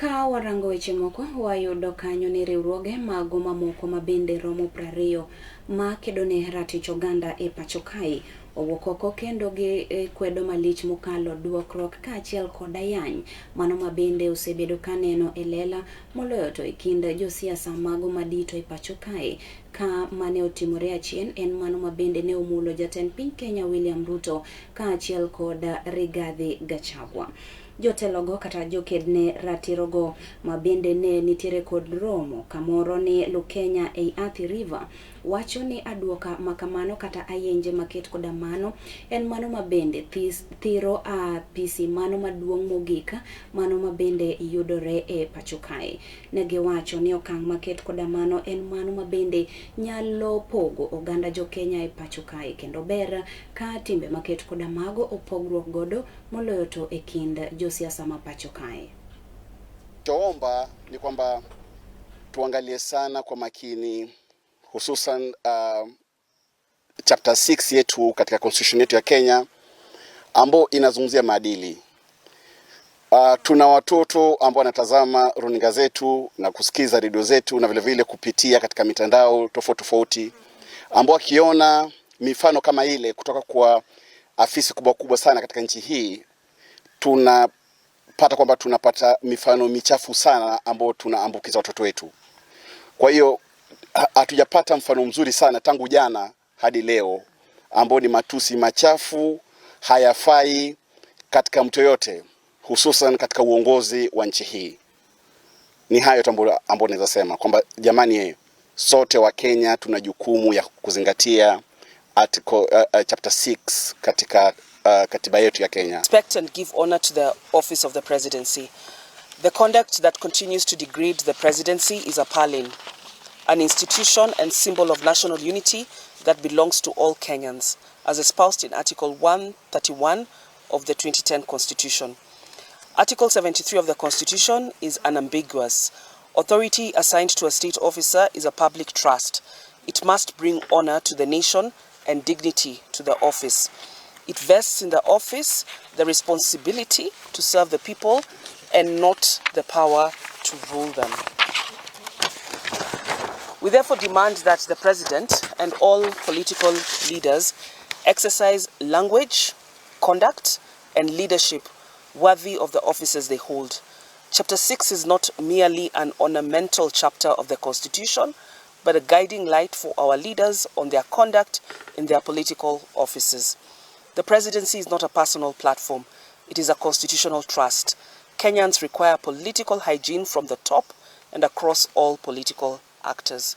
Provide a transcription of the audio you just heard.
Ka warango weche moko, wayudo kanyo ni riwruoge mago mamoko ma bende romo 20 ma kedo ne ratich oganda e pacho kae owuok oko kendo gi kwedo malich mokalo duokruok kaachiel kod ayany mano ma bende osebedo kaneno e lela moloyo to e kind josiasa mago madito e pacho kae. Ka mane otimore achien en mano ma bende ne omulo jatend piny Kenya William Ruto kaachiel kod Rigathi Gachagua. Jotelogo kata joked ne ratirogo ma bende ne nitiere kod romo kamoro ni Lukenya ei Athi River wacho ni aduoka makamano kata ayenje maket koda mano en mano ma bende thiro apisi mano maduong' mogik mano ma bende yudore e pacho kae. Ne giwacho ni okang' maket koda mano en mano ma bende nyalo pogo oganda jo Kenya e pacho kae kendo ber ka timbe maket koda mago opogruok godo moloyo to e kind josiasa ma pacho kae. Choomba ni kwamba tuangalie sana kwa makini hususan chapter 6 yetu katika constitution yetu ya Kenya ambao inazungumzia maadili. Tuna watoto ambao wanatazama runinga zetu na kusikiza redio zetu na vile vile kupitia katika mitandao tofauti tofauti, ambao wakiona mifano kama ile kutoka kwa afisi kubwa kubwa sana katika nchi hii, tunapata kwamba tunapata mifano michafu sana ambao tunaambukiza watoto wetu. Kwa hiyo hatujapata mfano mzuri sana tangu jana hadi leo ambao ni matusi machafu, hayafai katika mtu yoyote, hususan katika uongozi wa nchi hii. Ni hayo tu ambayo naweza sema kwamba jamani, sote Wakenya tuna jukumu ya kuzingatia article, chapter 6 katika katiba yetu ya Kenya. Respect and give honor to the office of the presidency. The conduct that continues to degrade the presidency is appalling. An institution and symbol of national unity that belongs to all Kenyans, as espoused in Article 131 of the 2010 Constitution. Article 73 of the Constitution is unambiguous. Authority assigned to a state officer is a public trust. It must bring honor to the nation and dignity to the office. It vests in the office the responsibility to serve the people and not the power to rule them. We therefore demand that the President and all political leaders exercise language, conduct, and leadership worthy of the offices they hold. Chapter 6 is not merely an ornamental chapter of the Constitution, but a guiding light for our leaders on their conduct in their political offices. The presidency is not a personal platform, it is a constitutional trust. Kenyans require political hygiene from the top and across all political actors.